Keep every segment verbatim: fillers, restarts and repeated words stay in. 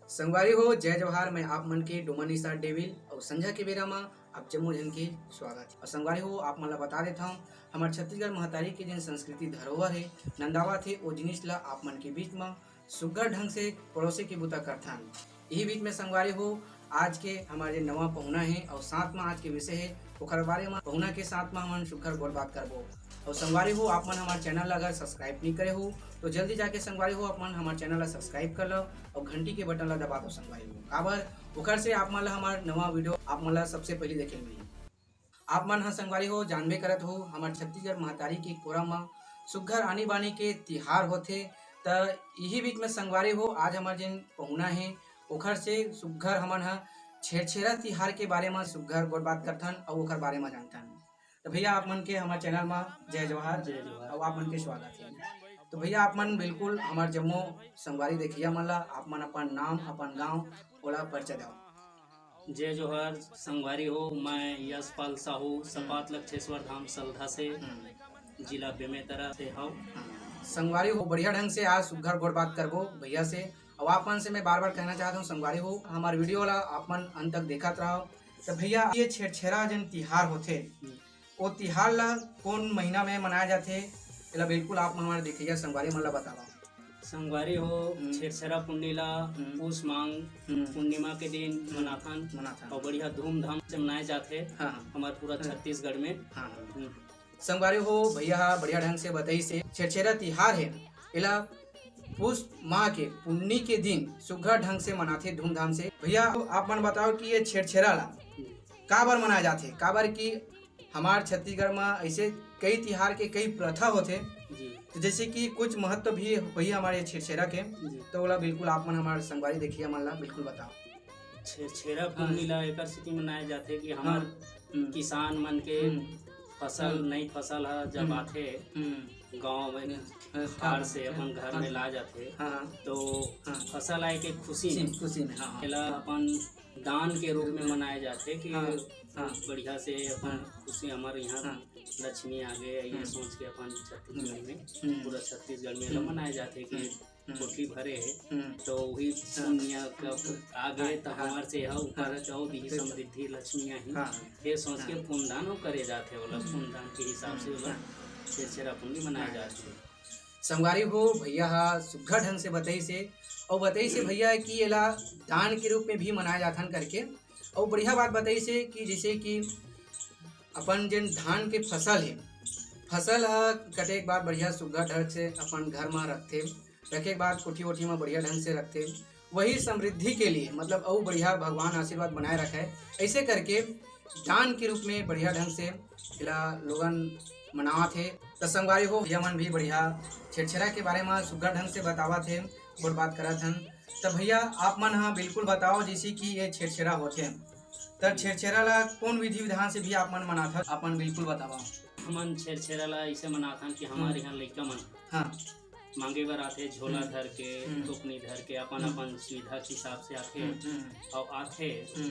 संगवारी हो, जय जोहार। मैं आप मन के डोमन निषाद डेविल अउ संझा के बेरा म आप जम्मो झन के स्वागत हे। अउ संगवारी हो, आप मन ला बता देथंव, हमर छत्तीसगढ़ महतारी के जेन संस्कृति धरोहर हे, नंदावत हे, ओ जिनिस ला आप मन के बीच म सुग्घर ढंग से परोसे के बूता करथन। इही बीच में संगवारी हो, आज के हमर जे नवा पहुना हे अउ साथ म आज के विषय हे, ओकर बारे म पहुना के साथ म हमन सुग्घर गोठ बात करबो। अउ संगवारी हो, आप मन हमर चैनल ला अगर सब्सक्राइब नइ करे हो, तो जल्दी जाके संगवारी हो, आप मन हमर चैनल ला सब्सक्राइब कर लो अउ घंटी के बटन ला दबा दो संगवारी हो। काबर? ओकर से आप मन ला हमर नवा वीडियो आप मन ला सबसे पहली देखे ल मिलही। आप मन ह संगवारी हो, जानबे करत हो, हमर छत्तीसगढ़ महतारी के कोरा म सुग्घर आनी बानी के तिहार होथे। त इही बीच में संगवारी हो, आज हमर जेन पहुना हे, ओखर से सुग्घर हमन ह छेरछेरा तिहार के बारे म सुग्घर गोठ बात करथन अउ ओखर बारे म जानथन। त भैया, आप मन के हमर चैनल म जय जोहार। जय जोहार। अउ आप मन के स्वागत हे। तो भैया, आप मन बिल्कुल हमर जम्मो संगवारी देखइया मन ला आप मन अपन नाम, अपन गांव, ओला परिचय दव। जय जोहार संगवारी हो, मैं यशपाल साहू, हम्म। सपात लक्षेश्वर धाम सलधा से, हम्म। जिला बेमेतरा से हव। हम्म। संगवारी हो, बढ़िया ढंग से आज सुग्घर गोठ बात करबो भैया से। अउ आप मन से मैं बार-बार कहना चाहत हंव संगवारी हो, हमर वीडियो ला आप मन अंत तक देखत रहव। त भैया, ये छेरछेरा जेन तिहार होथे, हम्म। ओ तिहार ला कोन महीना में मनाया जाथे, एला बिल्कुल आप हमर देखइया संगवारी मन ला बतावव। संगवारी हो, हम्म। छेरछेरा पुन्नी ला हम्म। पूस मांग हम्म। पूर्णिमा के दिन हम्म। मनाथन। मनाथन। अउ बढ़िया धूमधाम से मनाए जाथे हाँ, हाँ। हमर पूरा हाँ। छत्तीसगढ़ में। हाँ, हाँ। हम्म। संगवारी हो, भैया ह बढ़िया ढंग से बताइस हे, छेरछेरा तिहार हे, एला पूस माह के पुन्नी के दिन सुग्घर ढंग से मनाथे धूमधाम से। भैया, आप मन बतावव कि ये छेरछेरा ला काबर मनाए जाथे, काबर कि हमर छत्तीसगढ़ म अइसे कई तिहार के कई प्रथा होथे, जी। तो जइसे कि कुछ महत्व भी होही हमर ये छेरछेरा के, जी। तो ओला बिल्कुल आप मन हमर संगवारी देखइया मन ला बिल्कुल बतावव। छेरछेरा हाँ। पुन्नी ला एकर सेती मनाए जाथे कि हमर हाँ। हम्म। किसान मन के हम्म। फसल, हम्म। नई फसल ह जब हम्म। आथे हम्म। गांव में हाँ। खार से हाँ। अपन घर हाँ। में ला जाथे, हाँ। तो हाँ। फसल आए के खुशी खुशी में, में, खुशी में, हाँ, हाँ। एला अपन दान के रूप में मनाए जाथे कि हाँ। हाँ। बढ़िया से अपन हाँ। खुशी हमर यहाँ हाँ। लक्ष्मी आ गे, ये हम्म। सोच के अपन छत्तीसगढ़ में, हम्म। पूरा छत्तीसगढ़ में एला हम्म। मनाए जाथे कि हम्म। हम्म। कोठी भरे हे, हम्म। तो वही हाँ। पुन्नी ह कब आ गे, हाँ। त हाँ। हमर से ह ऊपर हाँ। जाओ, दिही बिल्कुल। समृद्धि लक्ष्मी आही। हाँ। ये सोच के हाँ। पुण्यदान वो करे जाथे, ओला हम्म। पुण्यदान के हिसाब से हम्म। ओला हाँ। छेरछेरा पुन्नी मनाए हाँ। जाथे। संगवारी हो, भैया ह सुग्घर ढंग से बताइस हे, अउ बताइस हे भैया कि एला दान के रूप में भी मनाए जाथन करके। अउ बढ़िया बात बताइस हे कि जइसे कि अपन जेन धान के फसल हे, फसल ह कटे के बाद बढ़िया सुग्घर ढंग से अपन घर म रखथे, रखे के बाद कोठी-वोठी म बढ़िया ढंग से रखथे, वही समृद्धि के लिए, मतलब, अउ बढ़िया भगवान आशीर्वाद बनाए रखे। अइसे करके दान के रूप में बढ़िया ढंग से एला लोगन मनावत हे। त संगवारी हो, भैया मन भी बढ़िया छेरछेरा के बारे म सुग्घर ढंग से बतावत हे, गोठ बात करत हन। त भैया, आप मन ह बिल्कुल बतावव, जइसे कि ये छेरछेरा होथे, त छेरछेरा ला कोन विधि विधान से भी आप मन मनाथव, आप मन बिल्कुल बतावव। हमन छेरछेरा ला अइसे मनाथन कि हमर हम्म। यहाँ लइका मन हाँ। मांगे बर आथे, झोला हम्म। धर के, हम्म। टोकनी धर के, अपन, हम्म। अपन सुविधा के हिसाब से आथे, हम्म, हम्म। अउ आथे, हम्म।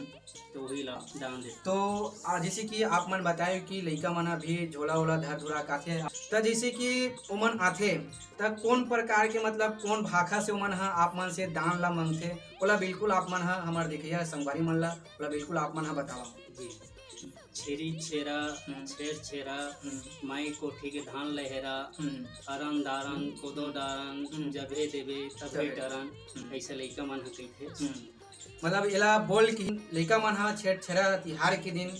तो वही ला दान देथे। तो, आ, जइसे कि आप मन बताए कि लइका मन ह भी झोला-वोला धर-धुरा के आथे, त जइसे कि ओमन आथे, त कोन प्रकार के, मतलब, कोन भाखा से ओमन ह आप मन से दान ला मांगथे, ओला बिल्कुल आप मन ह हमर देखइया संगवारी मन ला, ओला बिल्कुल आप मन ह बतावव। जी। छेरी छेरा, हम्म। छेर छेरा, हम्म। माई कोठी के धान लहेरा, हम्म। अरन दारन, कोदो डारन, हम्म। जभे देबे, तभे तभे। टरन, हम्म। अइसे लइका मन ह कहिथे। हम्म। मतलब, एला बोल के लइका मन ह छेर छेरा तिहार के दिन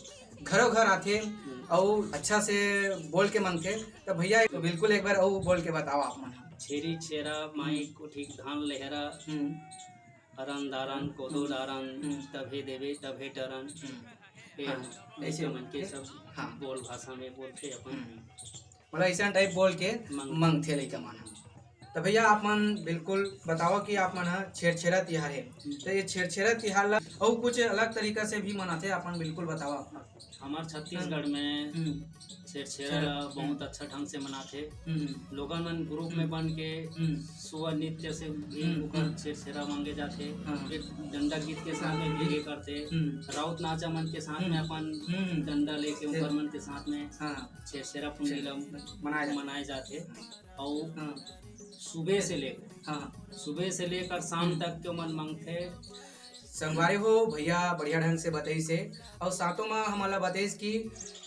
घरो घर आथे हम्म। अउ अच्छा से बोल के मांगथे। त भैया, बिल्कुल एक बार अउ बोल के बतावव आप मन ह। छेरी छेरा, माई हम्म। कोठी के धान लहेरा, हम्म। अरन दारन, कोदो हम्म। डारन, हम्म। तभे देबे, तभे टरन। हम्म। ये हाँ, लइका अइसे मन के करके, सब हाँ। बोल भाषा में बोलथे अपन। हम्म। मतलब अइसन type बोल के मांग- मांगथे लइका मन ह। त भैया, आप मन बिल्कुल बतावव कि आप मन ह छेरछेरा तिहार हे, हम्म। त ये छेरछेरा तिहार ला अउ कुछ अलग तरीका से भी मनाथे, आप मन बिल्कुल बतावव आप मन। हमर छत्तीसगढ़ हम्म। में हम्म। छेरछेरा छेरा, ला बहुत हम्म। अच्छा ढंग से मनाथे। हम्म। लोगन मन group में हम्म। बन के हम्म। सुअर नृत्य से भी हम्म, ओकर हम्म। छेरछेरा मांगे जाथे। हाँ। फिर डंडा गीत के साथ में भी हम्म। ये करथे। हम्म। राउत नाचा मन के साथ में हम्म। अपन हम्म। डंडा लेके हम्म। ओकर मन के साथ में हाँ। छेरछेरा पुन्नी ला मनाए जाथे। मनाए जाथे। अउ हाँ। सुबह से लेकर, हाँ, सुबह से लेकर शाम तक के मन मांगथे। संगवारी हो, भैया बढ़िया ढंग से बताइस हे, अउ साथों में हमन ला बताइस कि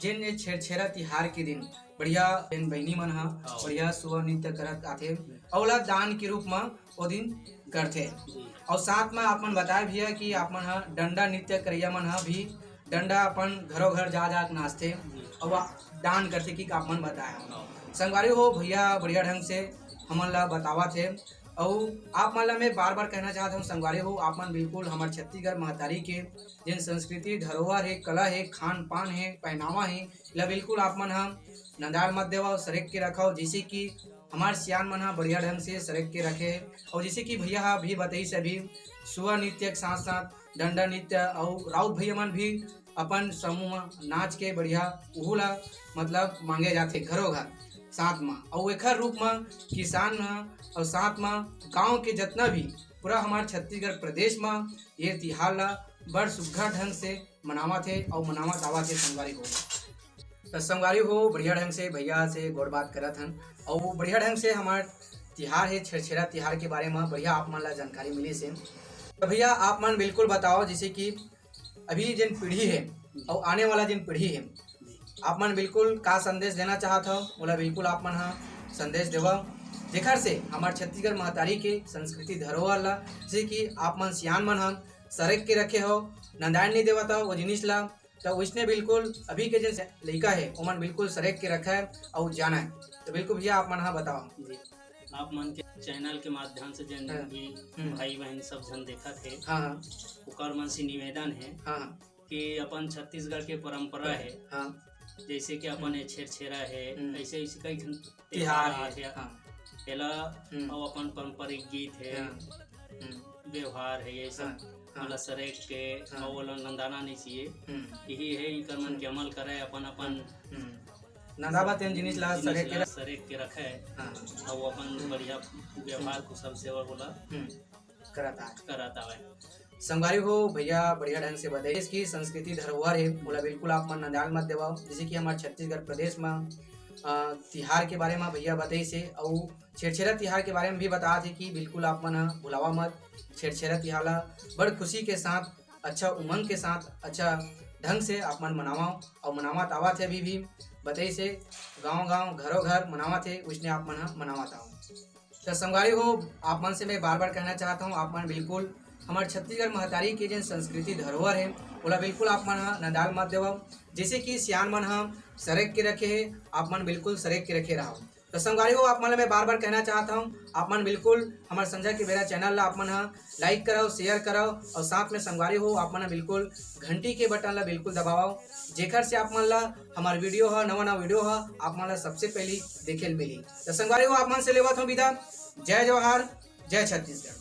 जेन ये छेरछेरा तिहार के दिन बढ़िया जेन बहिनी मन ह हाँ। बढ़िया सुआ नृत्य करत आथे, अउ ओला दान के रूप में ओ दिन करथे। जी। अउ साथ में आप मन बताए भैया कि आप मन ह डंडा नृत्य करैया मन ह भी डंडा अपन घरों घर जा जा के नाचथे, जी। अउ आ-, दान करथे कि आप मन बताए हो। हाँ। संगवारी हो, भैया बढ़िया ढंग से हमन ला बतावत हे। अउ आप मन ला मैं बार बार कहना चाहत हूँ संगवारी हो, आप मन बिल्कुल हमर छत्तीसगढ़ महतारी के जेन संस्कृति, धरोहर हे, कला हे, खान पान हे, पहनावा हे, ला बिल्कुल आप मन ह नंदार मत देवव, सरेक के रखव, जैसे कि हमार सियान मन ह बढ़िया ढंग से सरेक के रखे। अउ जैसे कि भैया ह अभी बताइस अभी, सुआ नृत्य के साथ साथ डंडा नृत्य अउ राउत भैया मन भी अपन समूह म नाच के बढ़िया उहू ला मतलब मांगे जाथे घरों घर साथ म। अउ एखर रूप म किसान ह अउ साथ म गांव के जतना भी पूरा हमार छत्तीसगढ़ प्रदेश म ये तिहार ला बड़ सुग्घर ढंग से मनावत हे अउ मनावत आवत हे संगवारी हो। त संगवारी हो, बढ़िया ढंग से भैया से गोठ बात करत हन अउ बढ़िया ढंग से हमार तिहार हे छेरछेरा तिहार के बारे म बढ़िया आप मन ला जानकारी मिलिस हे। त भैया आप मन बिल्कुल बताओ, जैसे कि अभी जेन पीढ़ी हे अउ आने वाला जेन पीढ़ी हे, आप मन बिल्कुल का संदेश देना चाहत हव, ओला बिल्कुल आप मन ह संदेश देवव, जेखर से हमर छत्तीसगढ़ महतारी के संस्कृति धरोहर ला, जैसे कि आप मन सियान मन ह सरेक के रखे हव, नंदाय नइ देवत हव ओ जिनिस ला, त वैसने बिल्कुल अभी के जेन लइका हे ओमन बिल्कुल सरेक के रखे अउ जाने। त बिल्कुल भैया आप मन ह बताओ। जी। आप मन के चैनल के माध्यम से जेन हाँ। भी हम्म। भाई बहन सब झन देखत हे, हाँ, हाँ। ओकर मन से निवेदन हे हाँ, हाँ। कि अपन छत्तीसगढ़ के परंपरा हे, हाँ। जैसे कि अपन हम्म। ये छेरछेरा हे, हम्म। ऐसे ऐसे कई ठन तिहार तिहार हे, आथे। हाँ। एला हम्म। अउ अपन पारंपरिक गीत हे, हाँ। हम्म। व्यवहार हे, ये सब हाँ, हाँ। मतलब सरेक के हाँ। अउ ओला नंदाना नहीं चाहिए। हम्म। यही हे, इकर मन हम्म। के अमल करे, अपन अपन हम्म। नंदाबा तेन जिनिस ला जिनिस सरेक के ला रख- सरेक के रखे हाँ। अउ अपन हम्म। बढ़िया व्यवहार कुशल से ओला हम्म। करत आए। करत आवे। संगवारी हो, भैया बढ़िया ढंग से बताइस कि संस्कृति धरोहर हे, ओला बिल्कुल आप मन नंदाल मत देवव। जैसे कि हमार छत्तीसगढ़ प्रदेश म, अ, तिहार के बारे म भैया बताइस हे, अउ छेरछेरा तिहार के बारे म भी बतात हे कि बिल्कुल आप मन ह भुलावा मत। छेरछेरा तिहार ला बड़ खुशी के साथ, अच्छा उमंग के साथ, अच्छा ढंग से आप मन मनावव, अउ मनावत आवत हे अभी भी। बताइस हे, गांव-गांव, घरों-घर मनावत हे, उसने आप मन ह मनावत आवव। त संगवारी हो, आप मन से मैं बार-बार कहना चाहत हूँ, आप मन बिल्कुल हमर छत्तीसगढ़ महतारी के जेन संस्कृति धरोहर हे, ओला बिल्कुल आप मन ह नंदाल मत देवव। जैसे कि सियान मन ह सरेक के रखे हे, आप मन बिल्कुल सरेक के रखे रहव। त संगवारी हो, आप मन ल मैं बार-बार कहना चाहत हूँ, आप मन बिल्कुल हमर संझा के बेरा चैनल ला आप मन ह like करव, share करव अउ साथ में संगवारी हो, आप मन ह बिल्कुल घंटी के बटन ला बिल्कुल दबावव, जेखर से आप मन ला हमार वीडियो ह, नवा नवा वीडियो ह आप मन ला सबसे पहली देखे ल मिली। त संगवारी हो, आप मन से लेवत हूँ विदा। जय जोहार, जय छत्तीसगढ़।